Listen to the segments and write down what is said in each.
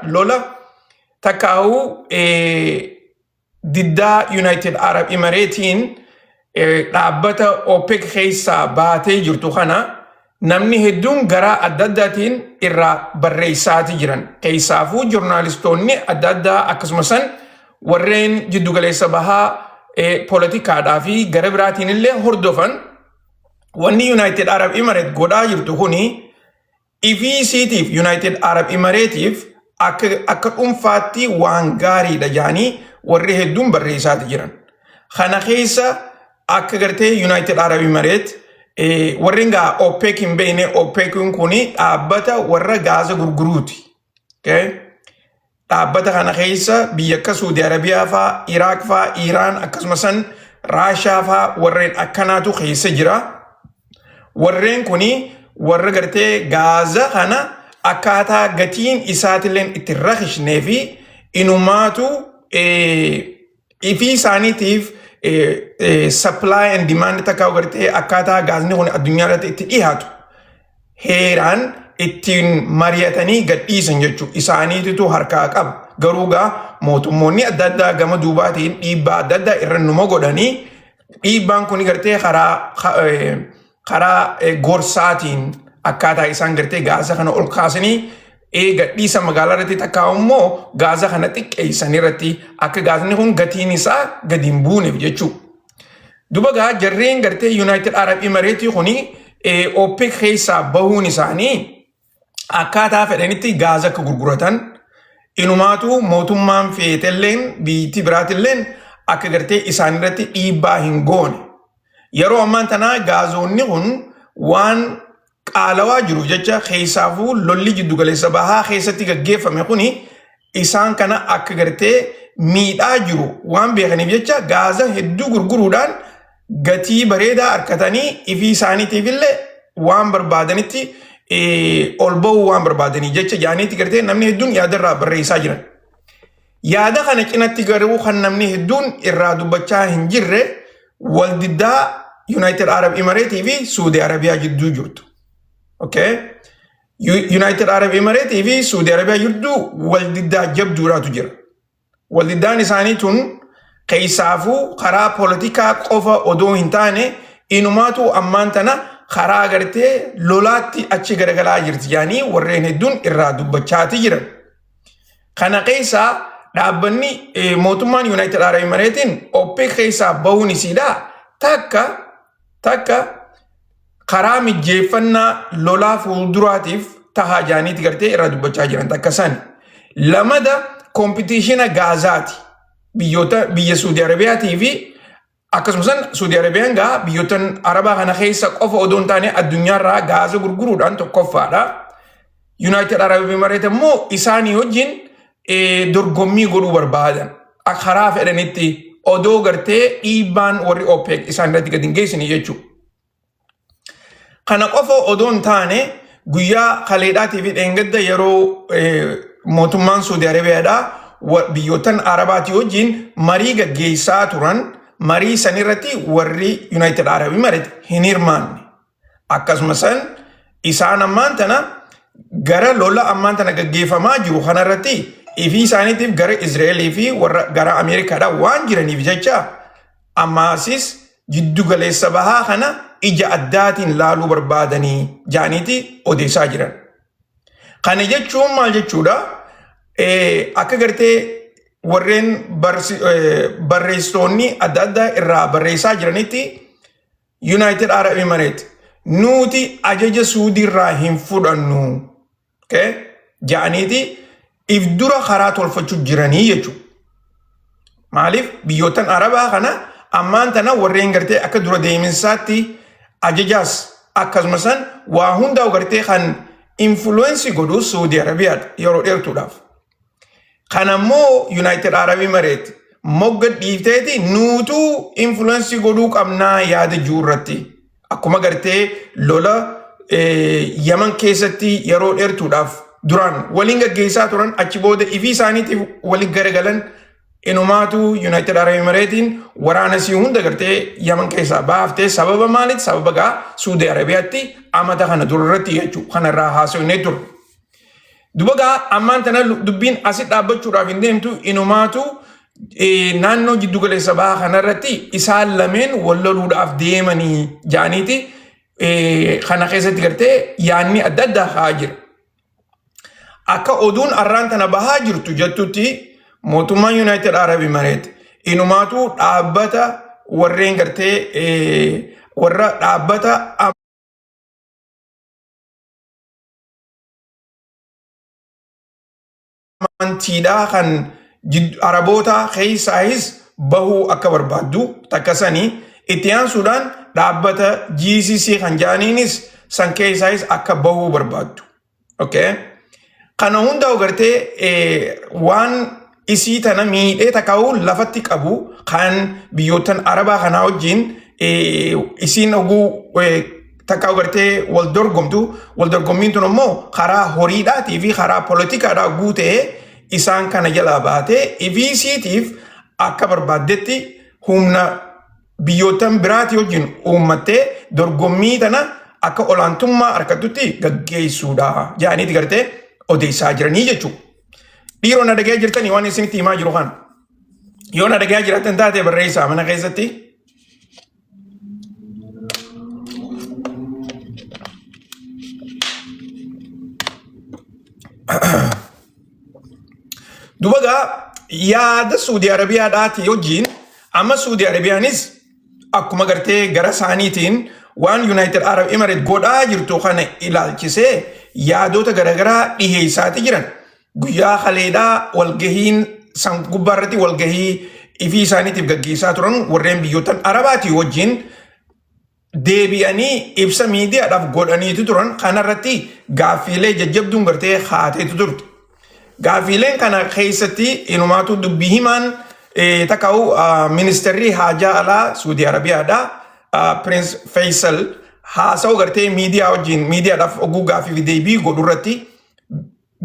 Lola takkaa'uu diddaa United Arab Emiratesiin dhaabbata OPEC keessaa baatee jirtu kana namni hedduun garaa adda addaatiin irraa barreessaati jiran. Keessaafuu joornaalistoonni adda addaa akkasumas warreen jiddugaleessa bahaa poolitikaadhaa fi gara biraatiin illee hordofan, wanni United Arab Emirates godhaa jirtu kuni ifii isiitiif, United Arab Emiratesiif akka dhuunfaatti waan gaariidha jedhanii warri hedduun barreessaati jiran. Kana keessa akka gartee United Arab Emirates, warreen gaa OPEC hin beekne, OPEC kuni dhaabbata warra gaaza gurguruuti. Okay? Dhaabbata kana keessa biyya akka Suudi Arabiyaa faa, Iraaq faa, Iiraan, akkasumas Raashaa faa warreen akkanaatu keessa jira. Warreen kuni warra gartee gaaza kana akkaataa gatiin isaatillee itti rakishnee fi inumaatu ifii isaaniitiif supply and demand takkaa gartee akkaataa gaazni kun addunyaa irratti itti dhiyaatu heeraan ittiin mari'atanii gadhiisan jechuudha. Isaaniititu harkaa qaba. Garuu gaa mootummoonni adda addaa gama duubaatiin dhiibbaa adda addaa irra numa godhanii, dhiibbaan kun gartee karaa gorsaatiin akkaataa isaan gartee gaasa kana ol kaasanii gadhiisa magaalaa irratti takkaa immoo gaasa kana xiqqeessan irratti akka gaasni kun gatiin isaa gadi hin buuneef jechuudha. Duba gaa jarreen gartee United Arab Emirates kuni OPEC keessaa bahuun isaanii akkaataa fedhanitti gaaza akka gurguratan, inumaatu mootummaan feetelleen biyyittii biraatilleen akka gartee isaan irratti dhiibbaa hin goone. Yeroo ammaan tanaa gaazoonni kun waan qaalawaa jiruuf jecha, keessaafuu lolli jiddugaleessa bahaa keessatti gaggeeffame kuni isaan kana akka gartee miidhaa jiru waan beekaniif jecha, gaaza hedduu gurguruudhaan gatii bareedaa harkatanii ifii isaaniitiif illee waan barbaadanitti ol bahuu waan barbaadanii jecha jaaniitti gartee namni hedduun yaadarraa barreessaa jiran. Yaada kana cinatti garuu kan namni hedduun irraa dubbachaa hin jirre waldiddaa United Arab Emirates fi Saudi Arabiyaa jidduu jirtu. Okay? United Arab Emirates fi Saudi Arabiyaa jidduu waldiddaa jabduudhaatu jira. Waldiddaan isaanii tun keessaafuu karaa poolitikaa qofa odoo hin taane, inumaatu ammaan tana karaa gartee lolaatti achi garagalaa jirti yaanii warreen hedduun irraa dubbachaati jiran. Kana keessaa dhaabbanni mootummaan United Arab Emirates OPEC keessaa bahuun isiidha. Takka takka karaa mijjeeffannaa lolaa fuulduraatiif tahaa jaaniiti gartee irraa dubbachaa jiran takka sani. Lamada, competition gaazaati. Biyyoota biyya Suudi Arabiyaatii fi akkasumas Suudi Arabiyaan gaa biyyoota Arabaa kana keessa qofa odoo hin taane addunyaarraa gaaza gurguruudhaan tokkoffaadha. United Arab Emirates immoo isaanii wajjin dorgommii godhuu barbaadan. Karaa fedhanitti odoo gartee dhiibbaan warri OPEC isaan irratti gadi hin geessine jechuudha. Kana qofa odoo hin taane, guyyaa kaleedhaatii fi dheengadda yeroo mootummaan Suudi Arabiyaadhaa biyyootan Arabaatii wajjin marii gaggeessaa turan, marii san irratti warri United Arab Emirates hin hirmaanne. Akkasumas isaan ammaan tana gara lola ammaan tana gaggeeffamaa jiru kanarratti ifii isaaniitiif gara Israa'elii fi warra gara Ameerikaadhaa waan jiraniif jecha, ammaasis jiddu galeessa bahaa kana ija addaatiin laaluu barbaadanii jaaniiti odeessaa jiran. Kana jechuun maal jechuudha? Akka gartee warreen barreessitoonni adda addaa irraa barreessaa jiranitti, United Arab Emirates nuti ajaja Suudiirraa hin fudhannu ja'aniiti if dura karaa tolfachuu jiranii jechuudha. Maaliif biyyootan Arabaa kana ammaan tana warreen gartee akka dura deeminsaatti ajajaas akkasumas waa hundaa gartee kan influence godhu Suudii Arabiyaadha yeroo dheertuudhaaf. Kanammoo United Arab Emirates mogga dhiifteeti nuutuu influence godhuu qabnaa yaada jiru irratti. Akkuma gartee lola Yaman keessatti yeroo dheertuudhaaf duraan waliin gaggeessaa turan, achi booda ifii isaaniitiif waliin garagalan, inumaatu United Arab Emiratein waraana sii hunda gartee Yaman keessaa baaftee. Sababa maaliiti? Sababa gaa Suudi Arabiyaatti amata kana dura irratti jechuudha. Kanarraa haasofnee ture. Duba gaa ammaan tana dubbiin asi dhaabbachuudhaaf hin deemtu inumaatu naannoo jiddugaleessa bahaa kanarratti isaan lameen wal loluudhaaf deemanii jaaniiti kana keessatti gartee yaanni adda addaa ka'aa jira. Akka oduun arraan tana bahaa jirtu jettutti mootummaan Yuunaayitid Arab Imareet inumaatu dhaabbata warreen gartee warra dhaabbata amantiidhaa kan Arabootaa keessaayis bahuu akka barbaaddu takka sanii itti aansuudhaan dhaabbata GCC kan jedhaniinis san keessaayis akka bahuu barbaaddu. Okay. Kana hunda gartee waan isii tana miidhee takkaa'u lafatti qabu kan biyyoottan Arabaa kanaa wajjin isiin oguu takkaa'u gartee wal dorgomtu wal dorgommiin tun immoo karaa horiidhaatii fi karaa poolitikaadhaa guutee isaan kana jalaa baatee ifiisiitiif akka barbaaddetti humna biyyoottan biraatii wajjin uummattee dorgommii tana akka olaantummaa argattutti gaggeessuudha jedhaniiti gartee odeessaa jiranii jechuudha. Dhiiroo na dhagayaa jirtanii waan isinitti himaa jiru kana. Yoo na dhagayaa jiraattan taate barreessaa mana keessatti. Duba gaa yaada Suudi Arabiyaadhaati wajjin amma Suudi Arabiyaanis akkuma gartee gara isaaniitiin waan United Arab Emirates godhaa jirtu kana ilaalchisee yaadota garaagaraa dhiheessaati jiran. Guyyaa kaleedhaa walgahiin san gubbaa irratti walgahii ifii isaaniitiif gaggeessaa turan warreen biyyoottan Arabaatii wajjin deebi'anii ibsa miidiyaadhaaf godhaniitu turan kanarratti gaaffiilee jajjabduun gartee haateetu turte. Gaaffiileen kana keessatti inumaatu dubbii himaan takkaa'u ministeerri haajaa alaa Suudii Arabiyaadha. Prince Faisal haasa'u gartee miidiyaa wajjin miidiyaadhaaf oguu gaaffii fi deebii godhu irratti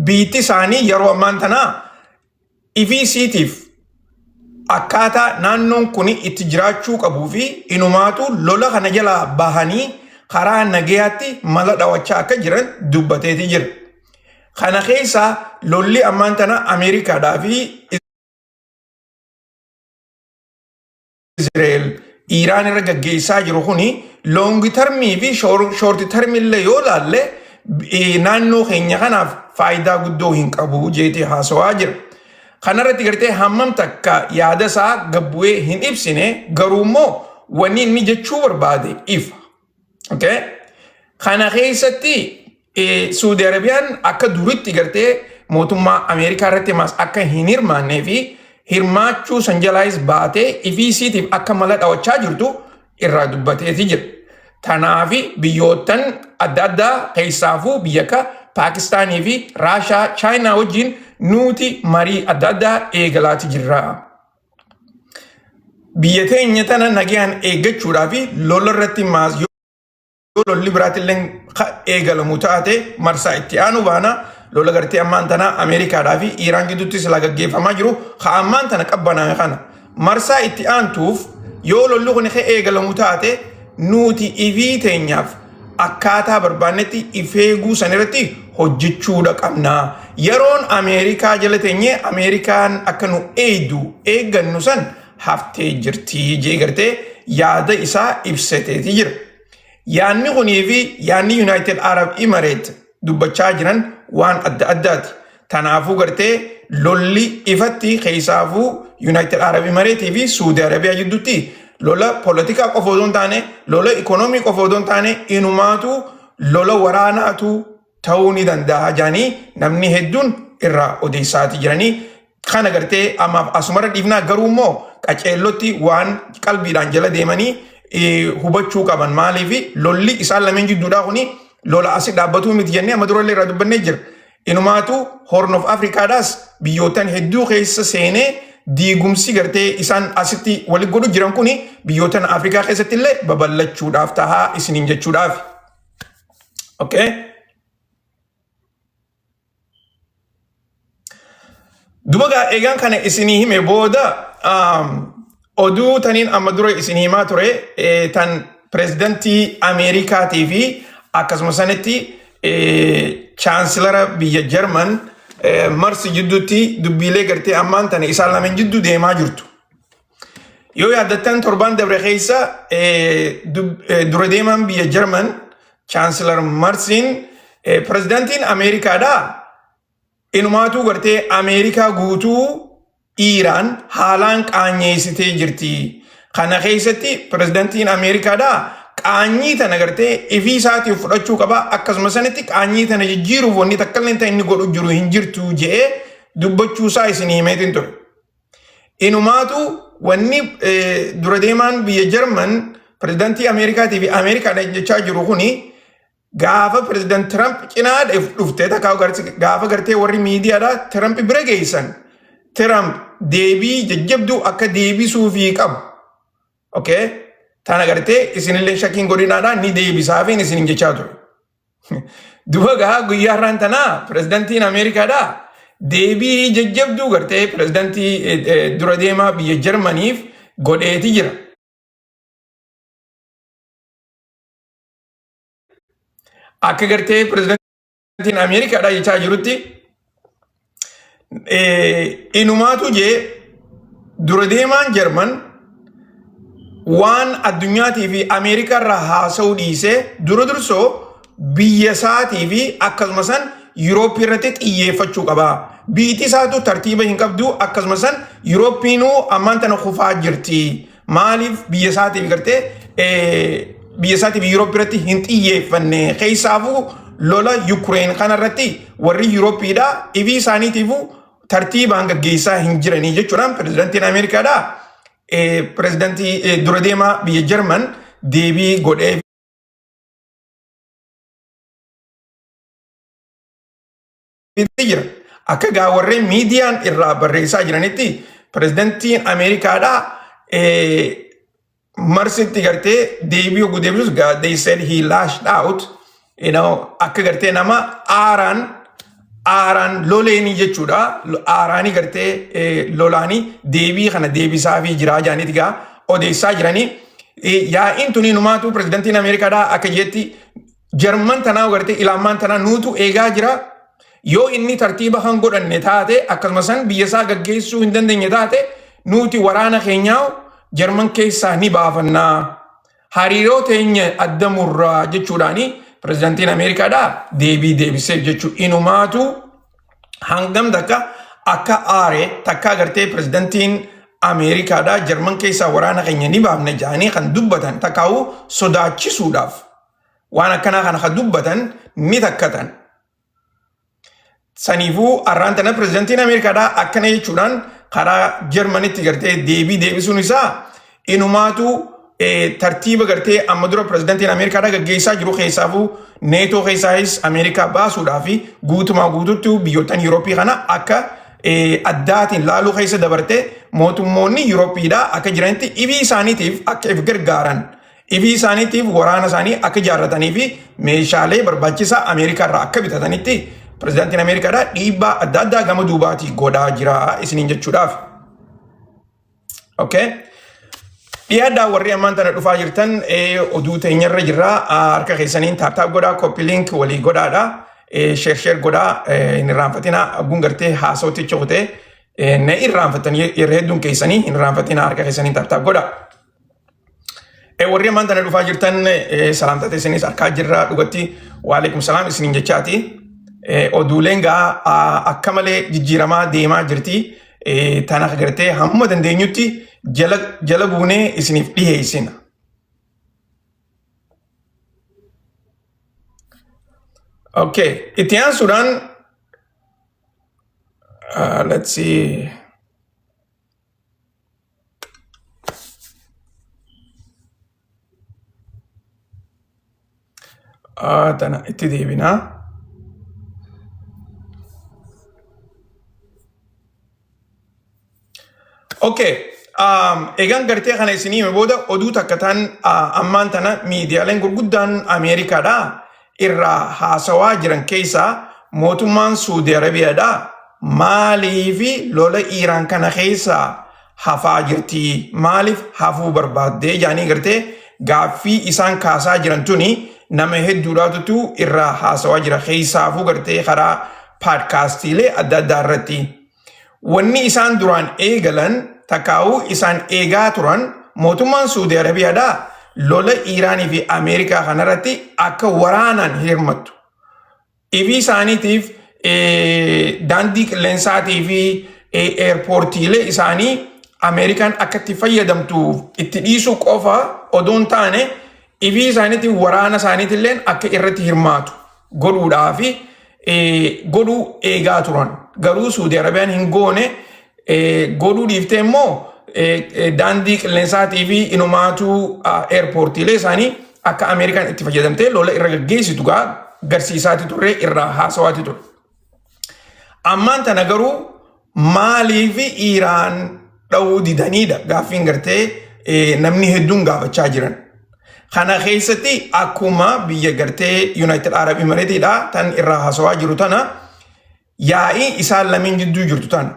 biitti isaanii yeroo ammaan tanaa ifii isiitiif akkaataa naannoon kun itti jiraachuu qabuu fi inumaatu lola kana jalaa bahanii karaa nagayaatti mala dhawachaa akka jiran dubbateeti jira. Kana keessaa lolli ammaan tana Ameerikaadhaa fi Israa'el Iiraan irra gaggeessaa jiru kuni long termii fi short termii illee yoo laalle naannoo keenya kanaaf faayidaa guddoo hin qabu jeetee haasawaa jira. Kanarratti gartee hammam takka yaada isaa gabbu'ee hin ibsine garuu immoo wanni inni jechuu barbaade ifa. Okay? Kana keessatti Suudi Arabiyaan akka duritti gartee mootummaa Ameerikaa irratti maas akka hin hirmaannee fi hirmaachuu san jalaayis baatee ifii isiitiif akka mala dhawachaa jirtu irraa dubbateeti jira. Tanaafi biyyoottan adda addaa keessaafuu biyya akka Paakistaanii fi Raashaa, Chaayinaa wajjin nuti marii adda addaa eegalaati jirra. Biyya teenya tana nagayaan eeggachuudhaa fi lola irratti maas yoo lolli biraatillee eegalamu taate marsaa itti aanu baana lola gartee ammaan tana Ameerikaadhaa fi Iiraan gidduutti silaa gaggeeffamaa jiru ka ammaan tana qabbanaa'e kana marsaa itti aantuuf yoo lolli kun eegalamu taate nuti ifii teenyaaf akkaataa barbaannetti if eeguu san irratti hojjechuudha qabna. Yeroon Ameerikaa jala teenyee Ameerikaan akka nu eegdu eeggannu san haftee jirti jee gartee yaada isaa ibsateeti jira. Yaanni kunii fi yaanni United Arab Emirates dubbachaa jiran waan adda addaati. Tanaafuu gartee lolli ifatti keessaafuu United Arab Emirates fi Saudi Arabiyaa jidduutti lola poolitikaa qofa odoo hin taane lola ikoonoomii qofa odoo hin taane inumaatu lola waraanaatu ta'uu ni danda'a jedhanii namni hedduun irraa odeessaati jiranii. Kana gartee ammaaf asumarra dhiifnaa garuu immoo qaceellotti waan qalbiidhaan jala deemanii hubachuu qaban maaliif lolli isaan lameen jidduudhaa kuni lola asi dhaabbatuu miti jennee amma durallee irraa dubbannee jira. Inumaatu Horn of Africaadhaas biyyootan hedduu keessa seenee diigumsi gartee isaan asitti wali godhu jiran kuni biyyootan Afrikaa keessatti illee babal'achuudhaaf tahaa isiniin jechuudhaaf. Okay. Duba gaa eegaan kana isinii hime booda oduu taniin amma dura isinii himaa ture tan pirezidantii Ameerikaatii fi akkasuma sanitti Chaansilara biyya Jarman Marsi jidduutti dubbiilee gartee ammaan tana isaan lameen jidduu deemaa jirtu. Yoo yaaddattan, torbaan dabre keessa dura deemaan biyya Jarman Chaansilar Marsiin pirezidaantiin Ameerikaadhaa inumaatuu gartee Ameerikaa guutuu Iiraan haalaan qaanyeessitee jirti. Kana keessatti pirezidaantiin Ameerikaadhaa qaanyii tana gartee ifii isaatiif fudhachuu qaba. Akkasuma sanitti qaanyii tana jijjiiruuf wanni takka illee ta'e inni godhu jiru hin jirtu je'ee dubbachuusaa isin himeetiin ture. Inumaatu wanni dura deemaan biyya Jarman pirezidaantii Ameerikaatii fi Ameerikaadha jechaa jiru kuni, gaafa pirezidaant Trump cinaa dhufte takkaa gaafa gartee warri miidiyaadhaa Trump bira geessan, Trump deebii jajjabduu akka deebisuufii qabu. Okay? Tana gartee isinillee shakkiin godinaadhaa ni deebisaafiin isin jechaa ture. Duba gaa guyyaa har'aan tanaa pirezidaantiin Ameerikaadhaa deebii jajjabduu gartee pirezidaantii dura deemaa biyya Jarmaniif godheeti jira. Akka gartee pirezidaantiin Ameerikaadhaa jechaa jirutti, inumaatu jee dura deemaan Jarman waan addunyaatii fi Ameerikaa irraa haasa'uu dhiisee dura dursoo biyya isaatii fi akkasuma san Yurooppii irratti xiyyeeffachuu qaba. Biyyi isaatu tartiiba hin qabdu, akkasuma san Yurooppiinuu ammaan tana kufaa jirti. Maaliif biyya isaatiif gartee biyya isaatiif Yurooppii irratti hin xiyyeeffanne? Keessaafuu lola Yukireen kanarratti warri Yurooppiidha ifii isaaniitiifuu tartiibaan gaggeessaa hin jiranii jechuudhaan pirezidaantiin Ameerikaadha pirezidaantii dura deemaa biyya Jarman deebii godhee jira. Akka gaa warreen miidiyaan irraa barreessaa jiranitti, pirezidaantiin Ameerikaadha Marsitti gartee deebii yogguu deebisus gaa, they said he lashed out akka gartee nama aaraan aaraan loleenii jechuudha. Aaraanii gartee lolaanii deebii kana deebisaafii jiraa jaaniiti gaa odeessaa jiranii. Yaa'iin tuni numaatu pirezidaantiin Ameerikaadhaa akka jeetti Jarman tanaa gartee ilaamaan tanaa nuutu eegaa jira. Yoo inni tartiiba kan godhanne taate, akkasuma san biyya isaa gaggeessuu hin dandeenye taate, nuti waraana keenyaa Jarman keessaa ni baafannaa. Hariiroo teenya adda murraa jechuudhaani pirezidaantiin Ameerikaadhaa deebii deebiseef jechuu. Inumaatu hangam takka akka aare takka agartee, pirezidaantiin Ameerikaadhaa Jarman keessaa waraana keenya ni baafna jedhanii kan dubbatan takkaa'u sodaachisuudhaaf waan akkanaa kana kan dubbatan ni takkatan. Saniifuu har'aan tana pirezidaantiin Ameerikaadhaa akkana jechuudhaan karaa Jarmanitti gartee deebii deebisuun isaa inumaatu tartiiba gartee amma dura pirezidaantiin Ameerikaadhaa gaggeessaa jiru, keessaafuu Neetoo keessaayis Ameerikaa baasuudhaa fi guutumaa guututti biyyoottan Yurooppii kana akka addaatiin laaluu keessa dabarte, mootummoonni Yurooppiidhaa akka jiranitti ifii isaaniitiif akka if gargaaran, ifii isaaniitiif waraana isaanii akka ijaarratanii fi meeshaalee barbaachisaa Ameerikaa irraa akka bitatanitti pirezidaantiin Ameerikaadhaa dhiibbaa adda addaa gama duubaatii godhaa jira isiniin jechuudhaaf. Okay. Dhiyaadhaa, warri ammaan tana dhufaa jirtan, oduu teenyarra jirra. Harka keessaniin tap tap godhaa, copy link walii godhaadha. Share share godhaa, hin irraanfatinaa. Agguun gartee haasawatti cokutee na irraanfattan, yeroo hedduun keessanii hin irraanfatinaa, harka keessaniin tap tap godhaa. Warri ammaan tana dhufaa jirtan, salaamtaa teessanis harkaa jirra, dhugatti waalaikum salaam isiniin jechaati. Oduuleen gaa akka malee jijjiiramaa deemaa jirti. Tana gartee hamma dandeenyutti jala jala buunee isiniif dhiheessina. Okay, itti aansuudhaan let's see. Tana itti deebinaa. Okay. Egaan gartee kana isinii hime booda, oduu takka tan ammaan tana miidiyaaleen gurguddaan Ameerikaadha irraa haasawaa jiran keessaa, mootummaan Suudi Arabiyaadha maaliifi lola Iiraan kana keessaa hafaa jirti, maaliif hafuu barbaaddee jaanii gartee gaaffii isaan kaasaa jiran tuni nama hedduudhaatutu irraa haasawaa jira. Keessaafuu gartee karaa paadkaastiilee adda addaa irratti. Wanni isaan duraan eegalan takkaa'uu isaan eegaa turan mootummaan Suudi Arabiyaadhaa lola Iiraanii fi Ameerikaa kanarratti akka waraanaan hirmattu. Ifii isaaniitiif daandii qilleensaatii fi eerpoortiilee isaanii Ameerikaan akka itti fayyadamtuuf itti dhiisuu qofa odoo hin taane ifii isaaniitiin waraana isaaniitillee akka irratti hirmaatu godhuudhaa fi godhuu eegaa turan. Garuu Suudi Arabiyaan hin goone godhuu dhiiftee immoo daandii qilleensaatii fi inumaatuu eerpoortiilee isaanii akka Ameerikaan itti fayyadamtee lola irra gaggeessitu gaa garsiisaati turre irraa haasawaati ture. Ammaan tana garuu maaliif Iiraan dha'uu didaniidha gaaffiin gartee namni hedduun gaafachaa jiran. Kana keessatti akkuma biyya gartee United Arab Emiratesiidha tan irraa haasawaa jiru tana yaa'ii isaan lameen jidduu jirtu tana.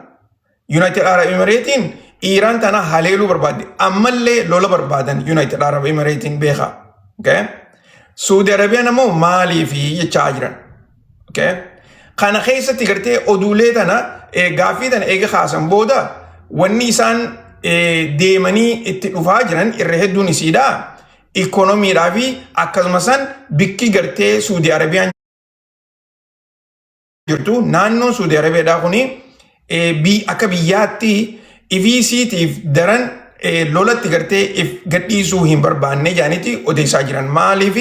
United Arab Emiratesiin Iiraan tana haleeluu barbaadde. Ammallee lola barbaadan United Arab Emiratesiin beekaa. Okay? Suudi Arabiyaan ammoo maaliif jechaa jiran. Okay? Kana keessatti gartee oduulee tana gaaffii tana eega kaasan booda wanni isaan deemanii itti dhufaa jiran irra hedduun isiidha. Ikoonomiidhaa fi akkasumas bikki gartee Suudi Arabiyaan jirtu naannoon Suudi Arabiyaadhaa kuni akka biyyaatti ifii isiitiif daran lolatti gartee if gadhiisuu hin barbaanne jedhaniiti odeessaa jiran. Maaliif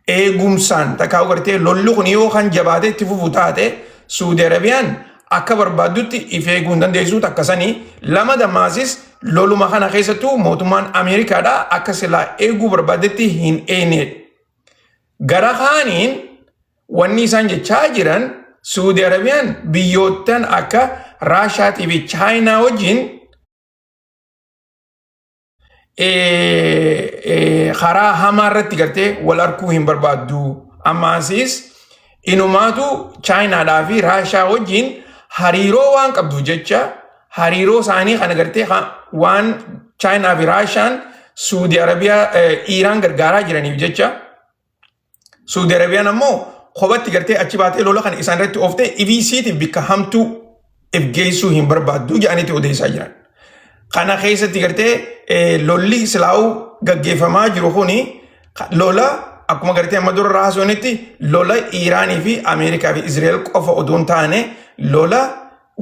eegumsaan takkaa gartee lolli kun yoo kan jabaatee itti fufu taate Suudi Arabiyaan akka barbaaddutti if eeguu hin dandeessu takka sanii lama dammaasis loluma kana keessattuu mootummaan Ameerikaadhaa akka silaa eeguu barbaaddetti hin eegnedha. Gara kaaniin wanni isaan jechaa jiran Suudi Arabiyaan biyyoottan akka Raashaatii fi Chaayinaa wajjin karaa hamaa irratti gartee wal arguu hin barbaaddu. Ammaasiis inumaatu Chaayinaadhaa fi Raashaa wajjin hariiroo waan qabdu jecha hariiroo isaanii kana gartee waan Chaayinaa fi Raashaan Suudi Arabiyaa Iiraan gargaaraa jiraniif jecha Suudi Arabiyaan ammoo kophatti gartee achi baatee lola kana isaan irratti ooftee ifii bikka hamtuu if geessuu hin barbaaddu jedhaniiti odeessaa jiran. Kana keessatti gartee lolli silaa'uu gaggeeffamaa jiru kuni lola akkuma gartee amma dura raasonitti lola Iiraanii fi Ameerikaa fi Izraa'el qofa odoo hin taane lola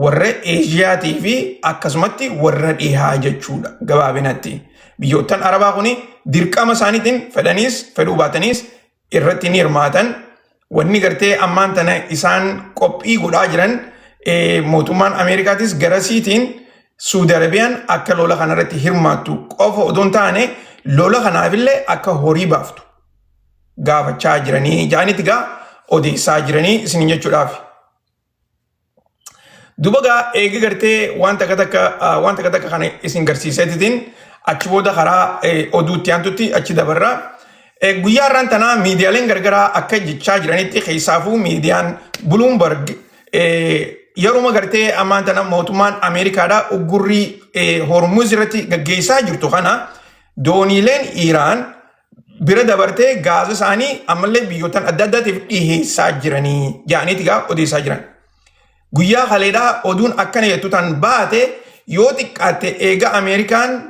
warra Eeshiyaatii fi akkasumatti warra dhihaa jechuudha gabaabinatti. Biyyoottan Arabaa kuni dirqama isaaniitiin fedhaniis fedhuu baataniis irratti ni hirmaatan. Wanni gartee ammaan tana isaan qophii godhaa jiran mootummaan Ameerikaatis garasiitiin Suudi Arabiyaan akka lola kanarratti hirmaattu qofa odoo hin taane lola kanaafillee akka horii baaftu gaafachaa jiranii jaanitti gaa odeessaa jiranii isiniin jechuudhaaf. Duba gaa eegi gartee waan takka takka waan takka takka kana isin garsiiseetitiin achi booda karaa oduutti aantutti achi dabarra. Guyyaa har'aan tanaa miidiyaaleen gargaraa akka jechaa jiranitti keessaafuu miidiyaan Bloomberg yeruma gartee ammaan tana mootummaan Ameerikaadhaa uggurrii Hormuz irratti gaggeessaa jirtu kana dooniileen Iiraan bira dabartee gaaza isaanii ammallee biyyootan adda addaatiif dhiheessaa jiranii jedhaniiti gaa odeessaa jiran. Guyyaa kaleedhaa oduun akkana jettu tan baate yoo xiqqaatte eega Ameerikaan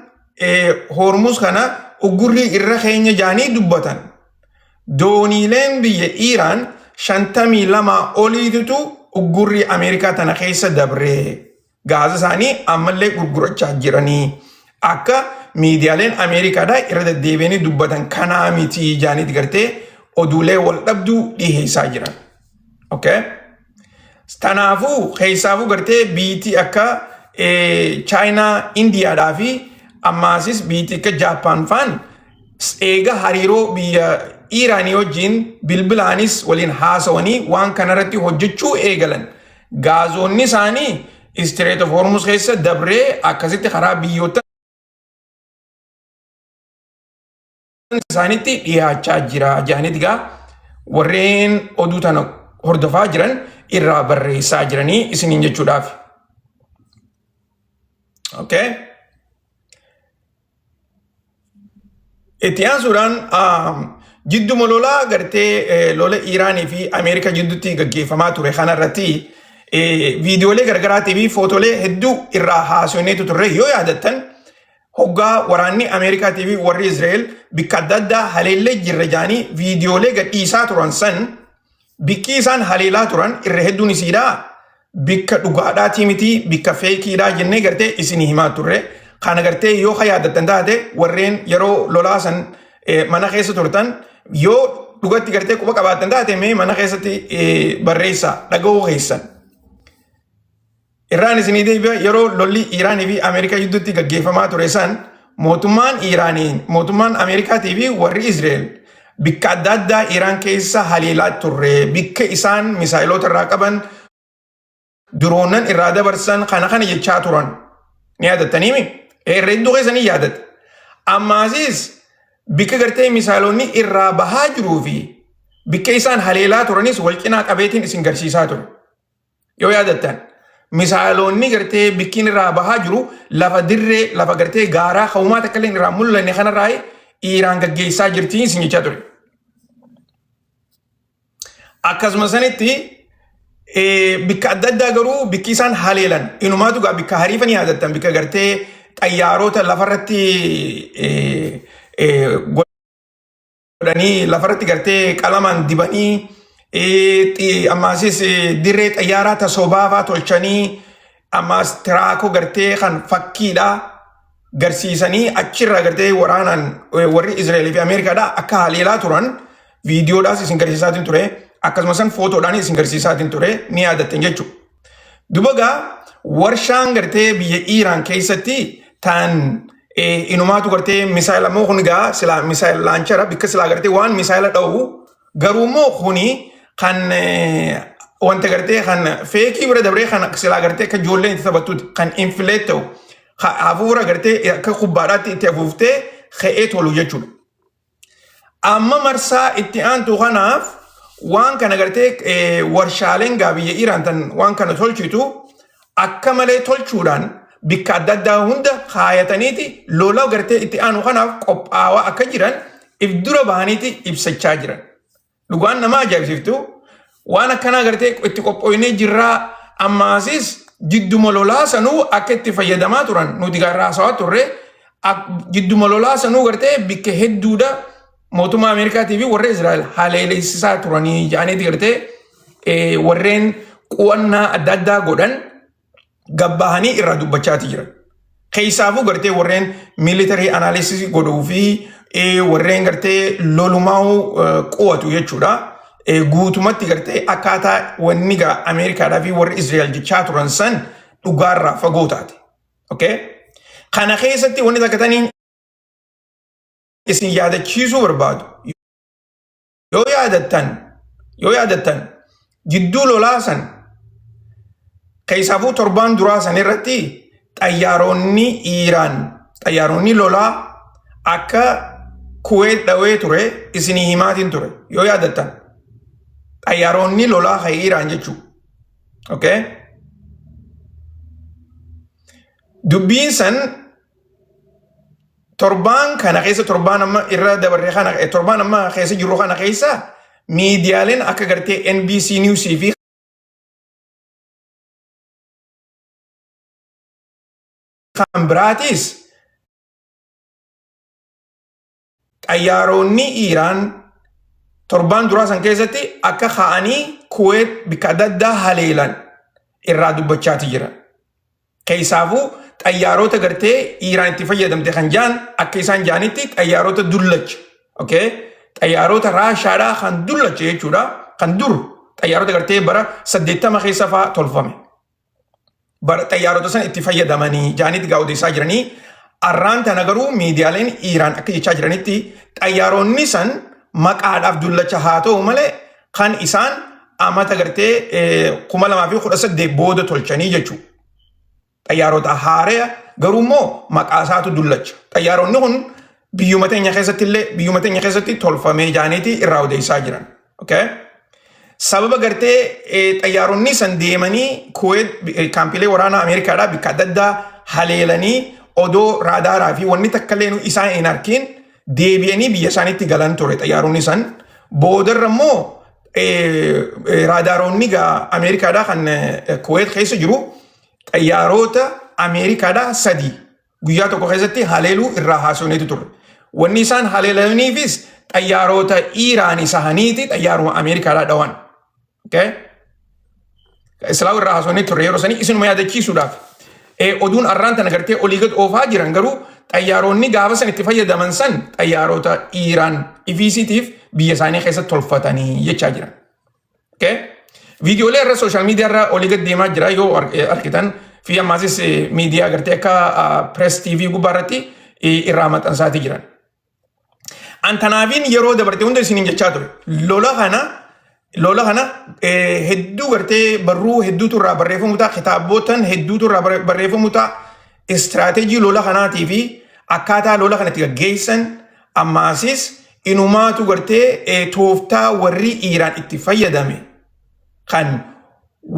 Hormuz kana uggurrii irra keenya jedhanii dubbatan. Dooniileen biyya Iiraan 52 oliitutu uggurrii Ameerikaa tana keessa dabree. Gaaza isaanii ammallee gurgurachaa jiranii akka miidiyaaleen Ameerikaadhaa irra deddeebi'anii dubbatan kanaa miti jaaniiti gartee oduulee wal dhabduu dhiheessaa jiran. Okay? Tanaafuu keessaafuu gartee biitii akka Chaayinaa, Indiyaadhaa fi ammaasis biitii akka Jaappaan faan eega hariiroo biyya Iiraanii wajjin bilbilaanis waliin haasawanii waan kanarratti hojjechuu eegalan. Gaazoonni isaanii Strait of Hormuz keessa dabree akkasitti karaa biyyoota isaaniitti dhiyaachaa jira jedhaniiti gaa warreen oduu tana hordofaa jiran irraa barreessaa jiranii isiniin jechuudhaaf. Okay. Itti aansuudhaan Jidduma lolaa gartee lola Iiraanii fi Ameerikaa jidduutti gaggeeffamaa ture kanarratti viidiyoolee gargaraatii fi footoolee hedduu irraa haasofneetu turre. Yoo yaadattan, hoggaa waraanni Ameerikaatii fi warri Israa'el bikka adda addaa haleellee jirra jaanii viidiyoolee gadhiisaa turan san, bikki isaan haleelaa turan irra hedduun isiidhaa bikka dhugaadhaatii miti, bikka feekiidhaa jennee gartee isinii himaa turre. Kana gartee yoo ka yaadattan taate, warreen yeroo lolaa san mana keessa turtan, yoo dhugatti gartee quba qabaattan taate, mee mana keessatti barreessaa dhaga'uu keessan. Irraan isinii deebi'a. Yeroo lolli Iiraanii fi Ameerikaa gidduutti gaggeeffamaa ture san, mootummaan Iiraanii, mootummaan Ameerikaatii fi warri Israa'el bikka adda addaa Iiraan keessa haleelaa turre, bikka isaan misaayiloota irraa qaban, duroonan irraa dabarsan, kana kana jechaa turan. Ni yaadattaniimi? Irra hedduu keessanii yaadatte. Ammaasis bikka gartee misaayilonni irraa bahaa jiruu fi bikka isaan haleelaa turanis wal cinaa qabeetiin isin garsiisaa ture. Yoo yaadattan, misaayilonni gartee bikkiin irraa bahaa jiru lafa dirree, lafa gartee gaaraa ka'umaa takka illee irraa mul'anne kanarraa Iiraan gaggeessaa jirti isin jechaa ture. Akkasuma sanitti bikka adda addaa garuu bikki isaan haleelan inumaatu gaa bikka hariifa ni yaadattan, bikka gartee xayyaarota lafarratti godhanii, lafarratti gartee qalamaan dibanii, ammaasis dirree xayyaaraa tasobaafaa tolchanii, ammaas tiraakoo gartee kan fakkiidhaa garsiisanii, achirraa gartee waraanaan warri Israa'elii fi Ameerikaadhaa akka haleelaa turan viidiyoodhaas isin garsiisaatiin ture, akkasumas san footoodhaan isin garsiisaatiin ture, ni yaadattan jechuudha. Duba gaa warshaan gartee biyya Iiraan keessatti tan inumaatu gartee misaayila moo kun gaa silaa misaayila laanchara, bikka silaa gartee waan misaayila dha'u, garuu immoo kuni kan wanta gartee kan feekii bira dabree kan silaa gartee akka ijoolleen itti taphattuuti, kan inflate ta'u, hafuura gartee akka kubbaadhaatti itti afuuftee ka'ee tolu jechuudha. Amma marsaa itti aantu kanaaf waan kana gartee warshaaleen gaa biyya Iiraan tan waan kana tolchitu akka malee tolchuudhaan bikka adda addaa hunda kaayataniiti lola gartee itti aanu kanaaf qophaawaa akka jiran if dura bahaniiti ibsachaa jiran. Dhugaan nama ajaa'ibsiiftu, waan akkanaa gartee itti qophooynee jirraa, ammaasis jidduma lolaa sanuu akka itti fayyadamaa turan nuti gaarraa haasawaa turre. Jidduma lolaa sanuu gartee bikka hedduudha mootummaa Ameerikaatii fi warra Israa'el haleeleessisaa turanii jedhaniiti gartee warreen qu'annaa adda addaa godhan gabbahanii irraa dubbachaati jiran. Keessaafuu gartee warreen military analysis godhuu fi warreen gartee lolumaa'uu qu'atu jechuudha. Guutumatti gartee akkaataa wanni gaa Ameerikaadhaa fi warri Israa'el jechaa turan san dhugaarraa fagoo taate. Okay? Kana keessatti wanni takka taniin isin yaadachiisuu barbaadu. Yoo yaadattan, jidduu lolaa san keessaafuu torbaan duraa san irratti xayyaaronni Iiraan, xayyaaronni lolaa akka Kuweet dhawee ture isinii himaatiin ture, yoo yaadattan. Xayyaaronni lolaa kan Iiraan jechuudha. Okay? Dubbiin san torbaan kana keessa, torbaan amma irra dabarre kana, torbaan amma keessa jirru kana keessa, miidiyaaleen akka gartee NBC News fi kan biraatis xayyaaronni Iiraan torbaan duraa san keessatti akka ka'anii Kuweet bikka adda addaa haleelan irraa dubbachaati jiran. Keessaafuu xayyaarota gartee Iiraan itti fayyadamte kan jaan, akka isaan jaanitti xayyaarota dullacha. Okay? Xayyaarota Raashaadhaa kan dullacha jechuudha. Kan dur xayyaarota gartee bara 80 keessa fa'aa tolfame. Bara xayyaarota san itti fayyadamanii jaanitti gaa odeessaa jiranii. Arraan tana garuu miidiyaaleen Iiraan akka jechaa jiranitti, xayyaaronni san maqaadhaaf dullacha haa ta'u malee kan isaan amata gartee 2018 booda tolchanii jechuudha. Xayyaarota haaraya, garuu immoo maqaa isaatu dullacha. Xayyaaronni kun biyyuma teenya keessatti illee, biyyuma teenya keessatti tolfamee jaaniiti irraa odeessaa jiran. Okay? Sababa gartee xayyaaronni san deemanii Kuweet kaampiilee waraanaa Ameerikaadhaa bikka adda addaa haleelanii, odoo raadaaraa fi wanni takka illee isaan hin arkin. Deebi'anii biyya isaaniitti galan ture xayyaaronni san. Boodarra immoo raadaaroonni Ameerikaadhaa kan Kuweet keessa jiru xayyaarota Ameerikaadhaa sadi guyyaa tokko keessatti haleeluu irraa haasofneetu ture. Wanni isaan haleelaniifis xayyaarota Iiraan isaaniiti xayyaaruma Ameerikaadhaa dhawan. Okay? Islaamu irraa haasofnee turre yeroo sanii isinuma yaadachiisuudhaaf. Oduun arraan tana gartee olii gad oofaa jiran garuu xayyaaronni gaafa san itti fayyadaman san xayyaarota Iiraan ifiisiitiif biyya isaanii keessatti tolfatanii jechaa jiran. Okay? Viidiyoolee irra sooshaal miidiyaa irra olii gad deemaa jira yoo argitan fi ammaasis miidiyaa gartee akka Press TV gubbaa irratti irraa maxxansaatii jiran. An tanaafiin yeroo dabarte hunda isiniin jechaa ture. Lola kana hedduu gartee barruu hedduutu irraa barreeffamu ta'a, kitaabotan hedduutu irraa barreeffamu ta'a. Istiraateejii lola kanaatii fi akkaataa lola kana itti gaggeessan ammaasis inumaatu gartee tooftaa warri Iiraan itti fayyadame kan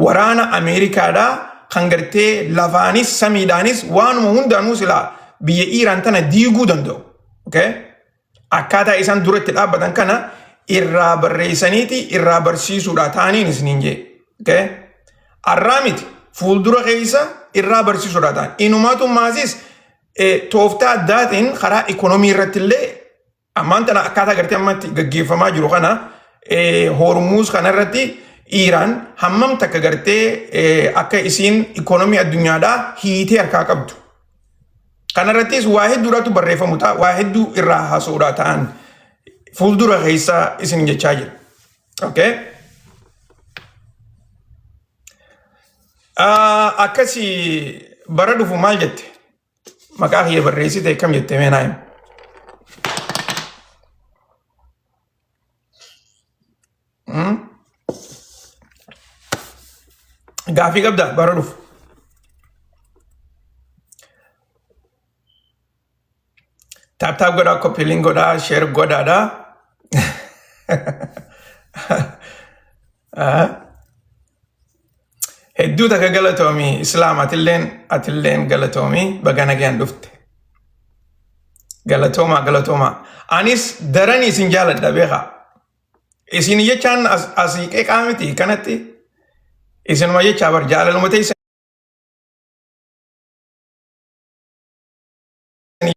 waraana Ameerikaadhaa kan gartee lafaanis samiidhaanis waanuma hundaanuu silaa biyya Iiraan tana diiguu danda'u. Okay? Akkaataa isaan dura itti dhaabbatan kana irraa barreessaniiti irraa barsiisuudha ta'aniin isiniin jee. Okay? Arraa miti fuuldura keessa irraa barsiisuudha ta'an. Inumaatu maasis tooftaa addaatiin karaa ikonomii irratti illee ammaan tana akkaataa gartee ammatti gaggeeffamaa jiru kana Hormuuz kana irratti Iiraan hammam takka gartee akka isiin ikonomii addunyaadhaa hiitee harkaa qabdu. Kanarrattis waa hedduudhaatu barreeffamu ta'a, waa hedduu irraa haasa'uudhaa ta'an fuuldura keessa isin jechaa jira. Okay? Akkasii bara dhufu maal jette? Maqaa kiyya barreessite akkam jette mee naa himi. Gaafii qabdaa bara dhufu. Tap tap godhaa, copy link godhaa, share godhaadha. Hedduu takka galatoomi Islaam, atilleen galatoomi, baga nagaan dhufte. Galatoomaa, galatoomaa. Anis daran isin jaaladha beekaa. Isin jechaan asii qeqaa miti kanatti isinuma jechaa bar jaalaluma teessan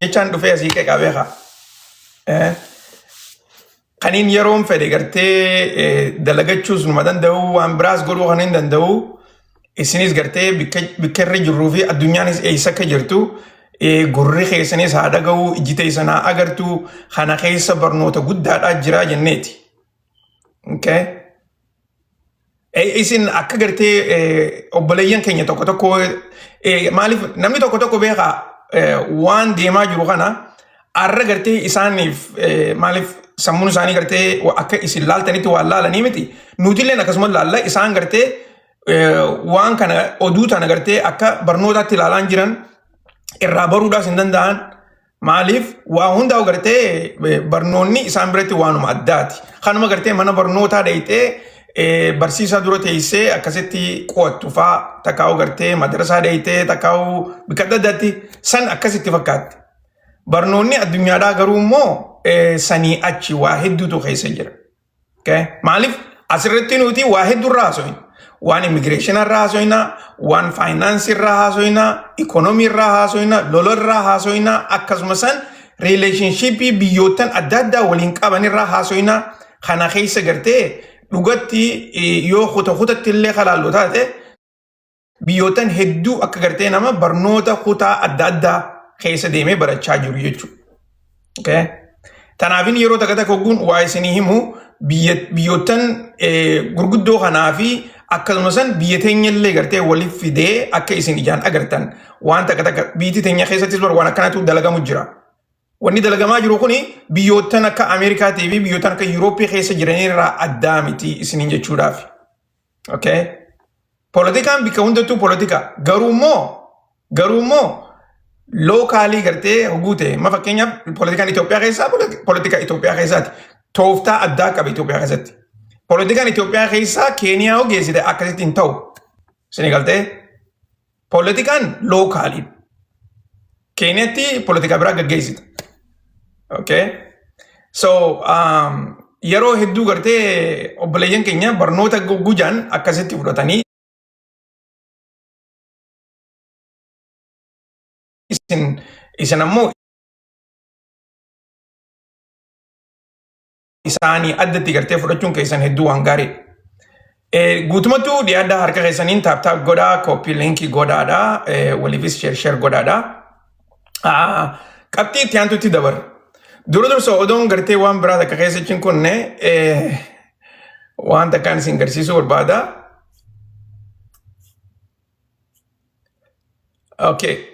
jechaan dhufee asii qeqaa beekaa. Kaniin yeroon fedhe gartee dalagachuus numa danda'u, waan biraas godhuu kan hin danda'u. Isinis gartee bikka irra jirruu fi addunyaanis eessa akka jirtu gurri keessanis haa dhaga'u, ijji teessan haa agartu, kana keessa barnoota guddaadhaa jira jenneeti. Okay? Isin akka gartee obboleeyyan keenya tokko tokko maaliif namni tokko tokko beekaa waan deemaa jiru kana arra gartee isaaniif maaliif sammuun isaanii gartee akka isin laaltanitti waan laalanii miti. Nutilleen akkasuma laalla. Isaan gartee waan kana oduu tana gartee akka barnootaatti ilaalaan jiran irraa baruudhaas hin danda'an. Maaliif waa hundaa'u gartee barnoonni isaan biratti waanuma addaati. Kanuma gartee mana barnootaa dhayitee barsiisaa dura teessee akkasitti qo'attu fa'aa takkaa'u gartee madarasaa dhayitee takkaa'u bakka adda addaatti san akkasitti fakkaatti. Barnoonni addunyaadhaa garuu immoo sanii achi waa hedduutu keessa jira. Okay? Maaliif asirratti nuti waa hedduu irraa haasofna. Waan immigration irraa haasofna, waan finance irraa haasofna, economy irraa haasofna, lola irraa haasofna, akkasuma san relationship biyyoottan adda addaa waliin qaban irraa haasofna. Kana keessa gartee dhugatti yoo kuta kutatti illee kalaallu taate biyyoottan hedduu akka gartee nama barnoota kutaa adda addaa keessa deemee barachaa jiru jechuudha. Okay? Tanaafin yeroo takka takka hogguun waa isinii himu biyyoottan gurguddoo kanaa fi akkasuma san biyya teenya illee gartee waliif fidee akka isin ijaan agartan waan takka takka biyyi teenya keessattis bar waan akkanatu dalagamu jira. Wanni dalagamaa jiru kuni biyyoottan akka Ameerikaatii fi biyyoottan akka Yurooppii keessa jiranirraa addaa miti isiniin jechuudhaaf. Okay? Poolitikaan bikka hundattuu poolitika. Garuu immoo locally gartee hogguu ta'e ma fakkeenyaaf poolitikaan Itoophiyaa keessaa poolitika Itoophiyaa keessaati. Tooftaa addaa qaba Itoophiyaa keessatti. Poolitikaan Itoophiyaa keessaa Keeniyaa hoo geessite akkasitti hin ta'u. Isin galtee poolitikaan locally. Keeniyaatti poolitika biraa gaggeessita. Okay? So yeroo hedduu gartee obboleeyyan keenya barnoota gujaan akkasitti fudhatanii isin ammoo isaanii addatti gartee fudhachuun keessan hedduu waan gaarii. Guutumattuu dhiyaadhaa harka keessaniin tap tap godhaa, copy linkii godhaadha, waliifis share share godhaadha. Qabxii itti aantutti dabarra. Dura dursa odoon gartee waan biraa takka keessa hin kunne waan takkaan isin garsiisuu barbaada. Okay.